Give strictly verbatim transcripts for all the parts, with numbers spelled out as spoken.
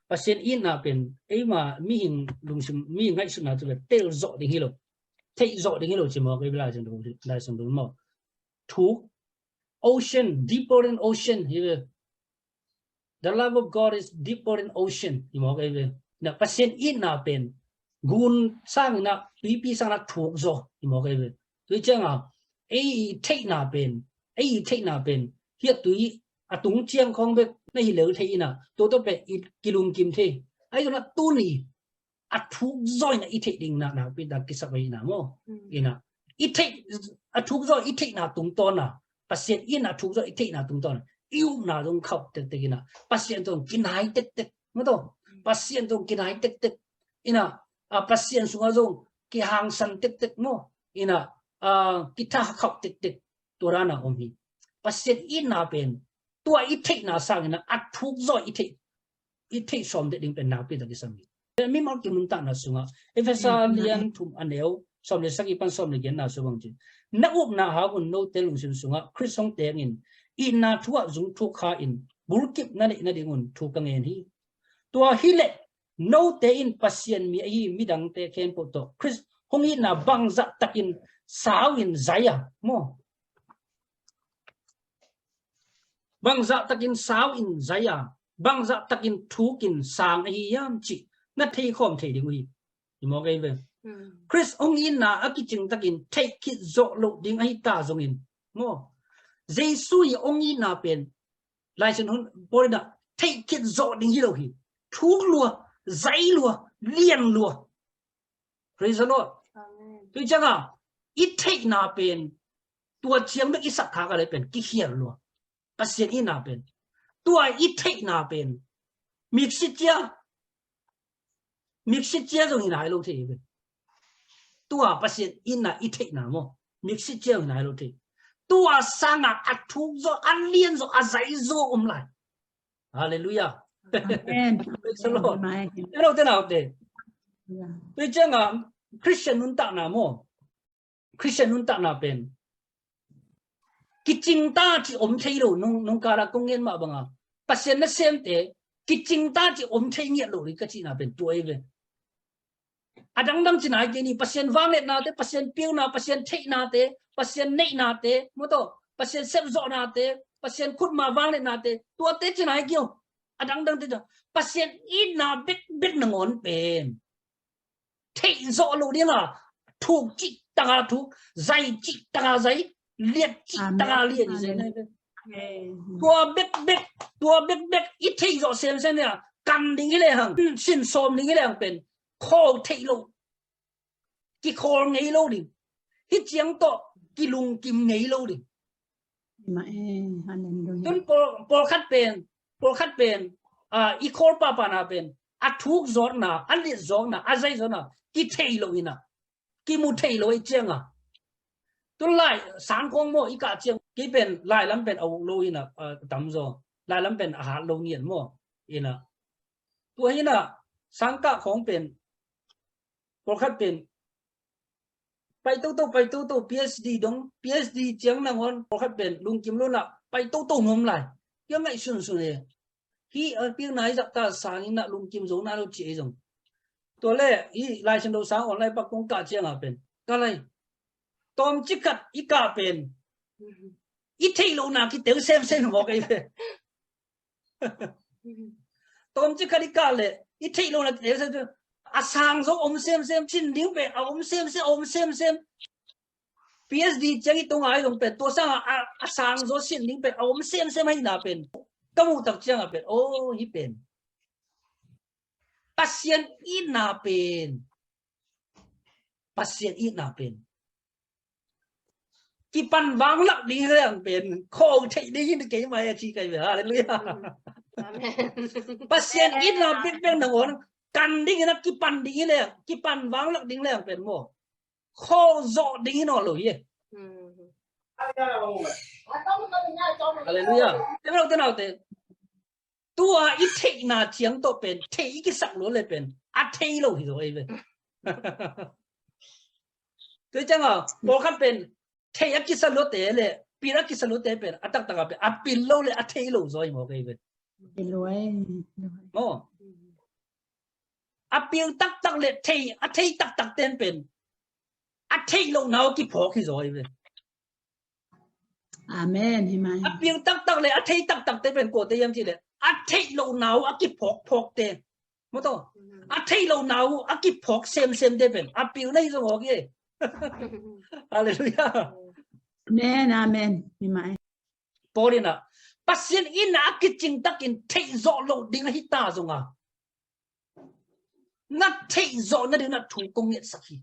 Pasian itna pen eima mihing lungsim, mihing ngaihsutna tawh tel zawh ding hi lo, theih zawh ding hi lo ci mawk ei ve. Lai Siangtho, Lai Siangtho maw? Thuk, ocean, deeper than ocean hi ve. The love of God is deeper than ocean hi mawk ei ve. Na Pasian itna pen gun sangin ah, tuipi sangin ah thuk zaw hi mawk ei ve. Tui cianga ei i theihna pen, ei i theihna pen hiah tui a tung ciang khawng bek na hi lel thei inah, tua tawh pen i kilungkim thei. Ahi zongin ah tuni a thuk zaw inah i theih ding na nakpi tak kisap ahi inah maw? Mm. Inah i theih, a thuk zaw i theihna tungtawn a, Pasian itna a thuk zaw i theihna tungtawn a, i upna zong khauh tektek inah, Pasian zong kinai tektek maw taw? Mm. Pasian zong kinai tektek inah, a, Pasian sungah zong kihangsan tektek maw? Inah, a, kitha khauh tektek tua dana om hi. Pasian itna pen tua i theihna sangin ah a thuk zaw i theih, i theih sawm dek ding pen nakpi tak kisam hi. Mimal kim nuntakna sungah Efesa lian thum a neu sawm le sagih pan sawm le giatna sungah bang ci, na upna hang un note lungsim sungah Khrist hong tengin itna thu ah zung thuk kha in bulkip na neih nadingun thu ka ngen hi. Tua hileh note in Pasian mi ahi midangte khempeuh tawh Khrist hong itna bangzah takin sau in zai a maw? Bangzah takin sau in zai a, bangzah takin thuk in sang ahi hiam cih na thei khawm thei ding uh hi. I mawk ei ve. Mm. Khrist hong itna a kicing takin theih khit zawh loh ding ahi ta zongin maw? Jesu i hong itna pen Lai Siangtho hun pawl inah theih khit zawh ding hi lo hi. Thuk lua, zai lua, lian lua. Praise the Lord. Amen. Tui cianga i theihna pen tua ciang bek i sak khak a leh pen kikhial lua. Pasian itna pen tua i theihna pen miksi cia, miksi cia zong hi nai lo thei hi pen. Tua Pasian itna i theihna maw, miksi cia zong hi nai lo thei. Tua sanga a thuk zaw, a lian zaw, a zai zaw om lai. Halleluiah. Amen. Praise the Lord. Amen. Em lo te nau te. Yeah. Tui cianga Christian nuntakna maw, Christian nuntakna pen kicingta ci om thei lo, nung, nung kala kong ngen mah banga Pasian nasemte kicingta ci om thei ngiat lo ding ka cihna pen tua ei ve. A dangdang ci nai kei ni, Pasian vangliatnate, Pasian pilna, Pasian theihnate, Pasian neihnate maw taw, Pasian sepzawhnate, Pasian khutma vangliatnate, tuate ci nai kei uh. A dangdangte, Pasian itna bekbek nangawn pen theih zawh loh dinga thuk cihtaka thuk, zai cihtaka zai, liat cihtaka liat i zai nai ve. Amen. Tua bekbek, tua bekbek i theih zawh semsem nia, kan ding hi lehang, sin sawm ding hi lehang pen khawl theih loh, kikhawl ngei lo ding. Hih ciang tawh kilungkim ngei lo ding. Amen. Halleluiah. Tun pawl, pawlkhat pen, pawlkhat pen, ah, i khawl pahpahna pen a thuk zawkna, a liat zawkna, a zai zawkna kithei lo inah, kimu thei lo i cianga. Tun lai sangkhawng maw i kah ciang, kei pen lai lam pen a uk lo inah, ah, tamzaw lai lam pen a hat lo ngiat maw inah. Tua hinah sangkah khawng pen pawlkhat pen pai toto, pai toto, PhD dong, PhD ciang nangawn pawlkhat pen lungkim lo inah pai toto nuam lai. Kei ngaihsun sun e. Hih a pilna i zahta sangin ah lungkim zo nai lo ci ei zong. Tua le hih Lai Siangtho sang online pak kong kah cianga pen ka lai, tawmcik khat i kah pen i theih lohna kiteu semsem mawk ei ve. Tawmcik khat i kah leh i theih lohna kiteu semsem. A sang zaw om semsem, sin ding pen a om semsem, a om semsem. PhD ciang i tung ai zong pen tua sanga a, a sang zaw sin ding pen a om semsem ahihna pen ka muh tak cianga pen, oh, hih pen Pasian itna pen, Pasian itna pen kipan vanglak ding leng pen khawl theih ding hi kei mai a ci kai ve. Halleluiah. Amen. Pasian itna bekbek nangawn kan ding inah kipan ding hi leng, kipan vanglak ding leng pen maw, khawl zawh ding hi nawn lo hi. Mm. Halleluiah. Em lo te naute. Tua i theihna ciang tawh pen thei i kisak lua le pen a thei lo hi zaw ei ve. Tua cianga pawlkhat pen thei a kisa luate le pil a kisa luate pen a taktaka pen a pil lo le a thei lo zaw hi mawk ei ve. Maw? A piang taktak le thei, a thei taktak ten pen a theih lohna uh kiphawk hi zaw hi ve. Amen. Hi mai. A piang taktak le a thei taktak te pen kua te hiam cih le a theih lohna uh a kiphawk phawk te. Maw taw. A theih lohna uh a kiphawk semsem te pen a piang na hi zaw hi. Halleluiah. Amen. Amen. Hi mai. Paul in ah Pasian in ah a kicing takin theih zawh loh ding ahi ta zong a na theih zawh nading na thu kong ngetsak hi.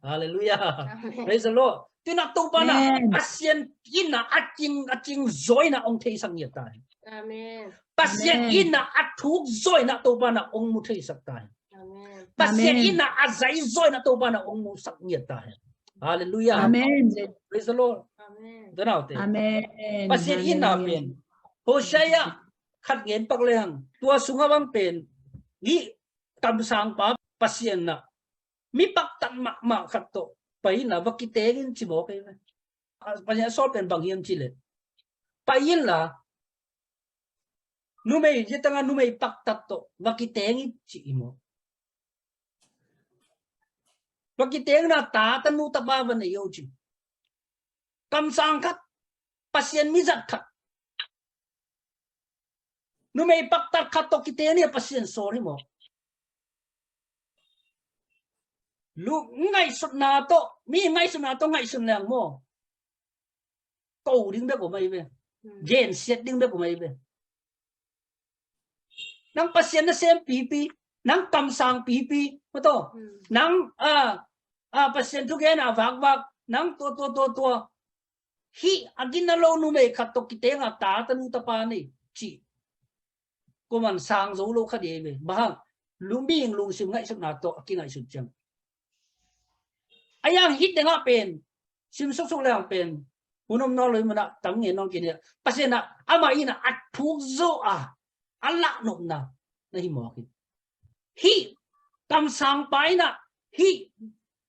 Halleluiah. Praise the Lord. Tu in ah Topa in ah Pasian in ah a cing, a cing zaw in ah ong theisak ngiat ta hi. Amen. Pasian in ah a thuk zaw in ah Topa in ah ong mu theisak ta hi. Amen. Pasian in ah a zai zaw in ah Topa in ah ong musak ngiat ta hi. Halleluiah. Amen. Praise the Lord. Amen. Amen. Pasian in ah pen Hosea khat ngen pak leng tua sungah bang pen hih kamsangpa Pasian in ah mi paktat mahmah khat tawh pai in ah va kiteng in ci mawk ei ve. Pasian a sawl pen bang hiam ci le pai in la numei, zia tangah numei paktat tawh va kiteng in ci hi maw. Va kiteng in ah ta tanu tapa va nei o ci. Kamsang khat, Pasian mizat khat, numei paktat khat tawh kiteng in ah Pasian sawl hi maw. Lu ngaihsutna tawh, mi ngaihsutna tawh ngaihsun leng maw, ko ding bek om ahi ve. Gensiat ding bek om ahi ve. Nang Pasian nasem pipi, nang kamsang pipi, maw taw. Nang a, a Pasian thugen a vakvak, nang tua tua tua tua. Hih a gina lo numei khat tawh kiteng a ta tanu tapa nei ci. Kuaman sang zo lo kha ding ahi ve. Bang hang, lungming lungsim ngaihsutna tawh a kingaihsut ciang. A yang hih tengah pen sim suksuk leng pen hun om nawn lo hi, mun ah tam ngen nawn kei ni. Pasian ah amah in ah a thuk zo a a lahnopna na hi mawk hi. Hih kamsangpa in ah hih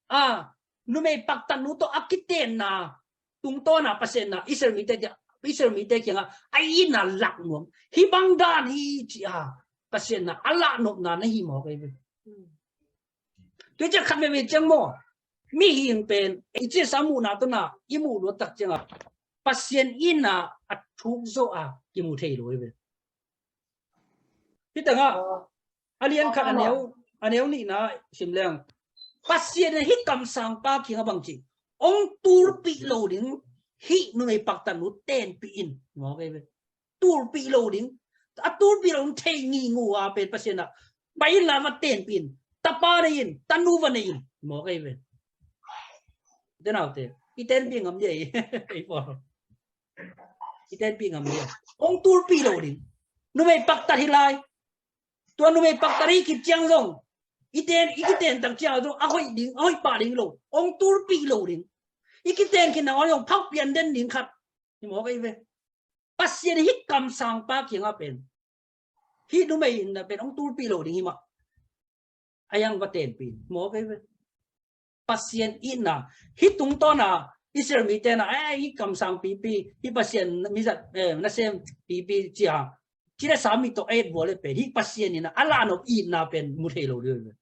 a numei paktat nu tawh a kitenna tungtawn a Pasian in ah Israel mite, Israel mite kiangah a itna lak nuam. Hih bang dan hi ci a Pasian in ah a lahnopna na hi mawk ahi ve. Tua ciang khat veve ciang maw, mihing pen i ciahsa muhna tawh na i muh luat tak ciangah Pasian in ah a thuk zo a kimu thei lo ahi ve. Hih tengah a lian khat a neu, a neu nihna sim leng Pasian in hih kamsangpa kiangah bang ci, ong tulpih lo ding hih numei paktat nu tenpih in mawk ahi ve. Tulpih lo ding, a tulpih lo ding thei ngingu a pen Pasian ah pai in la va tenpih in, tapa nei in, tanu va nei in mawk ahi ve. Te naute, i tenpih ngam dia i, i pawl. I tenpih ngam dia. Ong tulpih lo ding. Numei paktat hi lai. Tua numei paktat hi kip ciang zong i ten, i kiten tak ciang zong a hoih ding, a hoih pah ding lo. Ong tulpih lo ding. I kiten khin nang ong phak pian den ding khat hi mawk ahi ve. Pasian hih kamsangpa kiangah pen hih numei in ah pen ong tulpih lo ding hi mah. A yang va tenpih mawk ahi ve. Pasian itna hih tungtawn a Israel mite in ah, eh, hih kamsang pipi, hih Pasian mizat, eh, nasem pipi ci a, ci le sa mit tawh a et vua le pen hih Pasian in ah a lahnop itna pen mu thei lo ding ahi ve.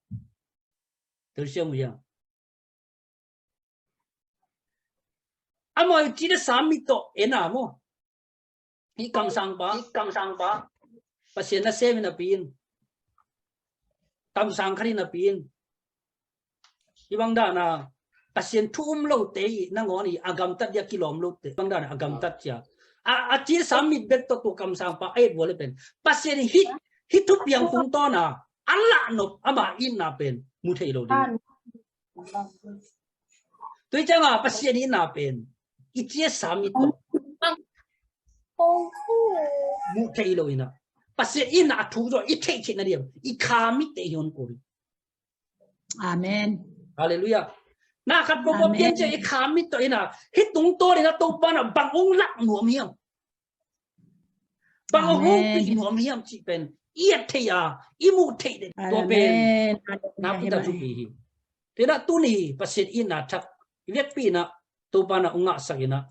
Tel siam uh hiam? Amau ci le sa mit tawh en a maw. Hih kamsangpa, hih kamsangpa Pasian nasem in a pi in, kamsang khat in a pi in. Hih bang dan a Pasian thu um lote i nangawn i a gamtat dia kilawm lote bang dan a gamtat cia. A, a ci le sa mit bek tawh tua kamsangpa a et vua le pen Pasian hih, hih thupiang tungtawn a a lahnop ama itna pen mu thei lo ding. Tua hi ciangah Pasian itna pen i ciahsa mit tawh muh thei lo in ah Pasian itna a thuk zo i theih theihna diam i kha mit te hi hong kul hi. Amen. Halleluiah. Na khat pawpaw pian ciah i kha mit tawh in ah hih tungtawn in ah Topa in ah bang ong lak nuam hiam? Bang a hong pih nuam hiam cih pen i et thei a i muh theih ding tua pen nakpi tak thupi hi. Tua in ah tuni Pasian itna thak i vekpi in ah Topa in ah ong ngahsak in ah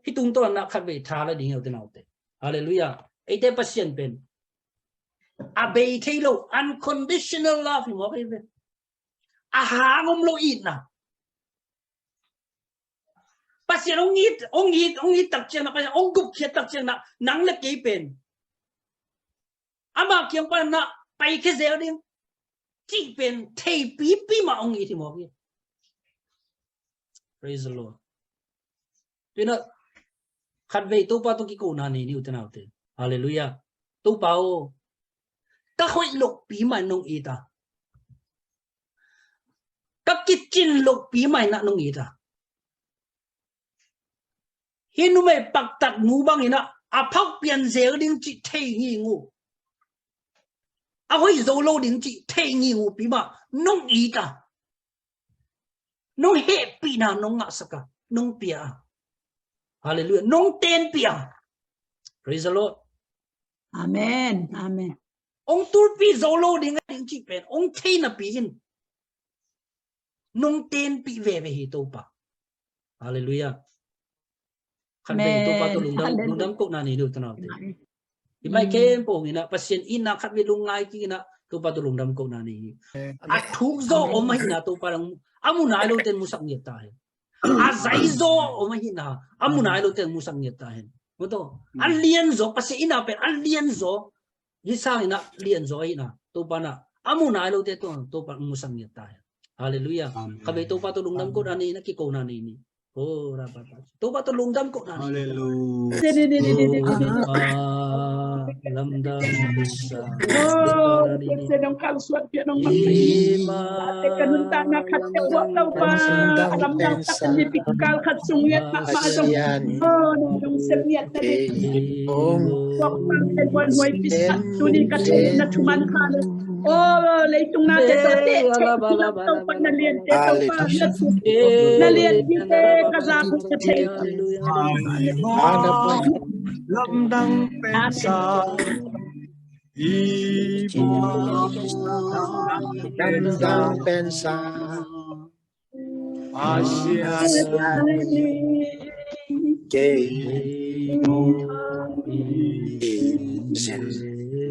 hih tungtawn ah khatvei tha la ding hi, ute naute. Halleluiah. Eite Pasian pen A bei thei lo, unconditional love hi mawk hi ve. A hang om lo itna. Pasian hong it, hong it, hong it tak ciangin ah, Pasian hong gupkhiat tak ciangin ah, nang le kei pen ama kiang pan ah paikhia zel ding cih pen theipipi mah hong it hi mawk hi. Praise the Lord. Tua in ah khatvei Topa tawh kikona nei ni u te nau te. Halleluiah. Topa aw, ka hoih lohpi mah in nong it a, ka kicin lohpi mah in ah nong it a, hih numei paktat nu bangin ah a phauh pian zel ding cih thei nging uh, a hoih zo lo ding cih thei nging uh pi mah nong it a, nong hehpihna nong ngahsak a, nong pia a. Halleluiah. Nong tenpih a. Praise the Lord. Amen. Amen. Hong tulpih zo lo ding a ding cih pen hong thei napi in nong tenpih veve hi Topa. Halleluiah. Khatvei Topa tawh lungdam, lungdam kohna nei ni u te nau te. Hih mai khempeuh in ah Pasian itna khatvei lungngai kik in ah Topa tawh lungdam kohna nei hi. A thuk zaw om ahihna Topa dang a mu nai lote in musak ngiat ta hen. A zai zaw om ahihna a mu nai lote in musak ngiat ta hen. Mu to. A lian zaw, Pasian itna pen a lian zaw. Hih sangin ah lian zaw ahihna Topa in ah a mu nai lote tawh Topa musak ngiat ta hen. Halleluiah. Amen. Khatvei Topa tawh lungdam kohna nei in ah kikona nei ni. Oh, rabba. Topa tawh lungdam kohna nei. Halleluiah. Topa lamdang sa. Oh, Pasian dong kal suat pia dong mang. Ima. Ka nuntakna khat te wa Topa. Lamdang tak ni pi kal khat sung yet ma ma dong. Oh, dong sep yet ta ni. Ong. Tok pang ten wan huai pi sa. Tuni ka thei na thuman kha le. Oh, leitung na te to te. Tok pang na lian te to pa. Na lian te ka za ka thei. Lamdang pensa. Lamdang pensa. Pasian. Zen.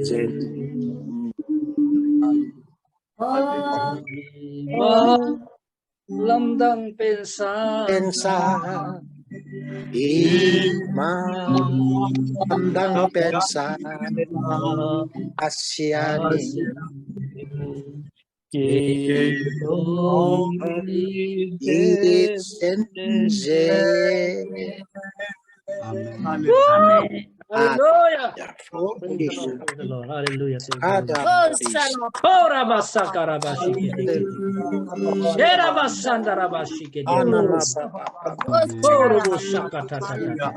Zen. Lamdang pensa. Pensa. Ima. Lamdang pensa. Pasian. Amen. Hallelujah. Praise the Lord. Hallelujah. Praise the Lord. Oh, rabasaka rabashikete. Sherabasanda rabashikete. Oh, robosaka tatata.